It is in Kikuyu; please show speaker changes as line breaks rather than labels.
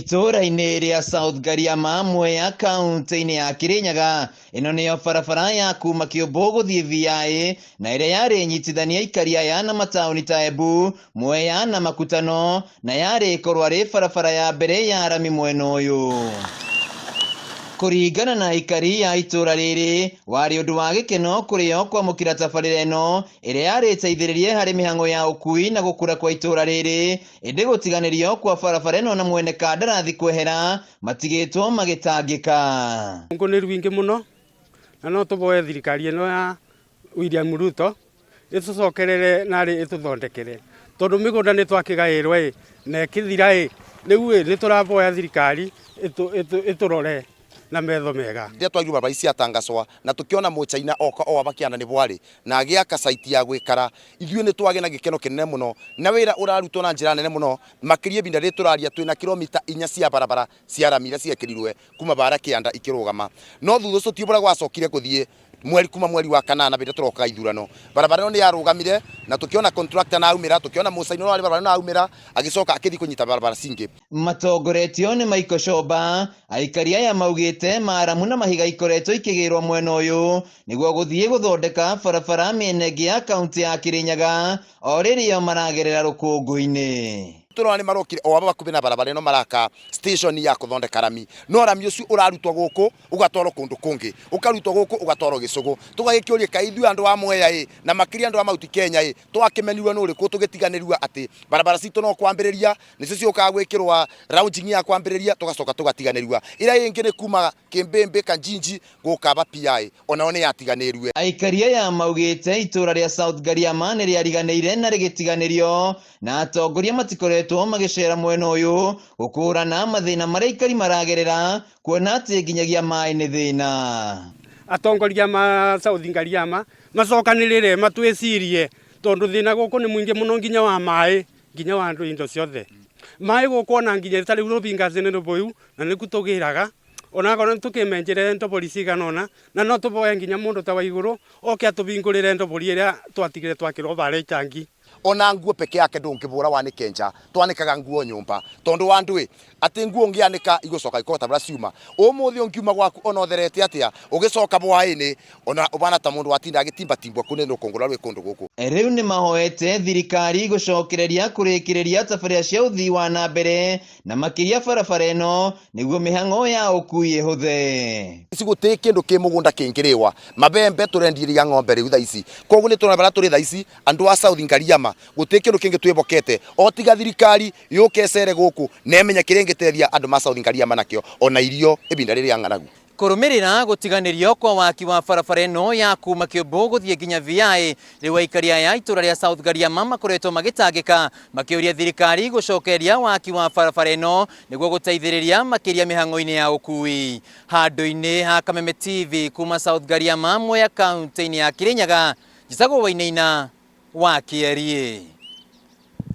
Itũũra-inĩ rĩa South Gariama, Mwea, kaunti-inĩ ya Kirinyaga, ĩno nĩyo barabara ya kuma Kĩũmbũ gũthiĩ VI na ĩrĩa yarĩ nyitithania aikari aya na mataũni ta Embu, Mwea na Makutano, na yarĩ ĩkorwo arĩ barabara ya mbere ya rami mwena ũyũ. Kũringana na aikari a itũũra rĩrĩ, warĩ ũndũ wa gĩkeno kũrĩ o kwamũkĩra tabarĩra ĩno ĩrĩa yarĩ ĩteithĩrĩrie harĩ mĩhang'o ya ũkui na gũkũra kwa itũũra rĩrĩ, ĩndĩ gũtiganĩrio kwa barabara ĩno na mwene kandarathi kwehera matigĩtwo magĩtangĩka.
Ngũ nĩ rwingĩ mũno na no tũboe thirikari ĩno ya William Ruto ĩtũcokerere narĩ ĩtũthondekere tondũ mĩgũnda nĩ twakĩgaĩrwo ĩ na ĩkĩthira ĩ rĩu ĩ nĩ tũraboya thirikari ĩtũrore na metho mega.
Rĩrĩa twaigua barabara ici ciatangaswa na tũkĩona mũchaina oka o aba kĩanda nĩ bwarĩ na agĩaka site ya gwĩkara, ithuĩ nĩ twagĩa na gĩkeno kĩnene mũno na wĩra ũrarutwo na njĩra nene mũno makĩria ibinda rĩrĩ tũraria twĩna kilomita inya cia barabara cia rami iria ciekĩrirwe kuma bara kĩanda ikĩrũgama no thutha ũcio ti ũrĩa gwacokire gũthiĩ mweri kuma mweri wa kanana hĩndĩ tũrokaga ithurano barabara ĩno nĩ yarũgamire na tũkĩona contractor na aumĩra tũkĩona mũcaina ũrĩa warĩ barabara ĩno na aumĩra agĩcoka akĩthiĩ kũnyita barabara cingĩ.
Matongoretio nĩ Michael Shomba, aikari aya maugĩte maramu na mahiga ikoretwo ikĩgĩrwo mwena ũyũ nĩguo gũthiĩ gũthondeka barabara mĩena ĩngĩ ya kaunti ya Kirinyaga o rĩrĩa maragerera rũkũngũ-inĩ.
Tũrona nĩ marokire o aba bakubĩ na barabara ĩno maraka station ya kũthondeka rami no rami ũcio ũrarutwo gũkũ ũgatwarwo kũndũ kũngĩ ũkarutwo gũkũ ũgatwarwo gĩcũgũ tũgagĩkĩũria kaĩ ithuĩ andũ a Mwea ĩ na makĩria andũ a Mount Kenya ĩ twakĩmenirwo nĩ ũrĩkũ tũgĩtiganĩrua atĩ barabara citũ no kwambĩrĩria nĩcio ciũkaga gwĩkĩrwa launching ya kwambĩrĩria tũgacoka tũgatiganĩrua ĩrĩa ĩngĩ nĩ kuma Kĩmbĩmbĩ Kanjinji gũka aba PI onao nĩ yatiganĩrue.
Aikari aya maugĩte itũra rĩa South Gariama nĩ rĩariganĩire na rĩgĩtiganĩrio na atongoria matikoretwo magĩcera mwena ũyũ gũkũrana mathĩna marĩa aikari maragerera kuona atĩ nginyagia maĩ nĩ thĩna.
Atongoria ma South Gariama macokanĩrĩre matwĩcirie tondũ thĩna gũkũ nĩ mũingĩ mũno nginya wa maĩ nginya wa andũ indo ciothe maĩ gũkũ ona nginya ta rĩu rũbingaci nĩ rũbũyu na nĩku tũgĩraga onakorwo nĩ tũkĩmenjere ndobori cigana ũna na no tũboe nginya mũndũ ta wa igũrũ oke atũbingũrĩre ndobori ĩrĩa twatigire twakĩrwo barĩa itangi.
Ona nguo peke yake ndũngĩbũra wanĩke nja, twanĩkaga nguo nyũmba tondũ wa ndũĩ atĩ nguo ũngĩanĩka igũcoka ikorwo ta ũrĩa ciuma. Ũmũthĩ ũngiuma gwaku ona ũtherete atĩa, ũgĩcoka hwaĩ-inĩ ona ũbana ta mũndũ watinda agĩtimbatimbwo kũ nĩ rũkũngũ rũrĩa rwĩ kũndũ gũkũ.
Rĩu nĩ mahoete thirikari gũcokereria kũrĩkĩrĩria tabarĩra cia ũthii wa na mbere na makĩria barabara ĩno nĩguo mĩhang'o ya ũkui ĩhũthe.
Ici gũtirĩ kĩndũ kĩ mũgũnda kĩngĩrĩwa, mabembe tũrendiria ng'ombe rĩu thaa ici. Koguo nĩ tũrona barĩa tũrĩ thaa ici andũ a South Ngariama gũtirĩ kĩndũ kĩngĩ twĩhokete o tiga thirikari yũke ĩcere gũkũ na ĩmenye kĩrĩa ĩngĩteithia andũ ma South Ngariama nakĩo ona irio ibinda rĩrĩ rĩa ng'aragu.
Kũrũmĩrĩra gũtiganĩrio kwa waki wa barabara ĩno ya kuma Kĩũmbũ gũthiĩ nginya VI, rĩu aikari aya itũra rĩa South Gariama makoretwo magĩtangĩka makĩũria thirikari gũcokereria waki wa barabara ĩno nĩguo gũteithĩrĩria makĩria mĩhang'o-inĩ ya ũkui. Handũ-inĩ ha Kameme TV kuma South Gariama, Mwea kaunti-inĩ ya Kirinyaga, njĩtagwo Wainaina wa Kĩeriĩ.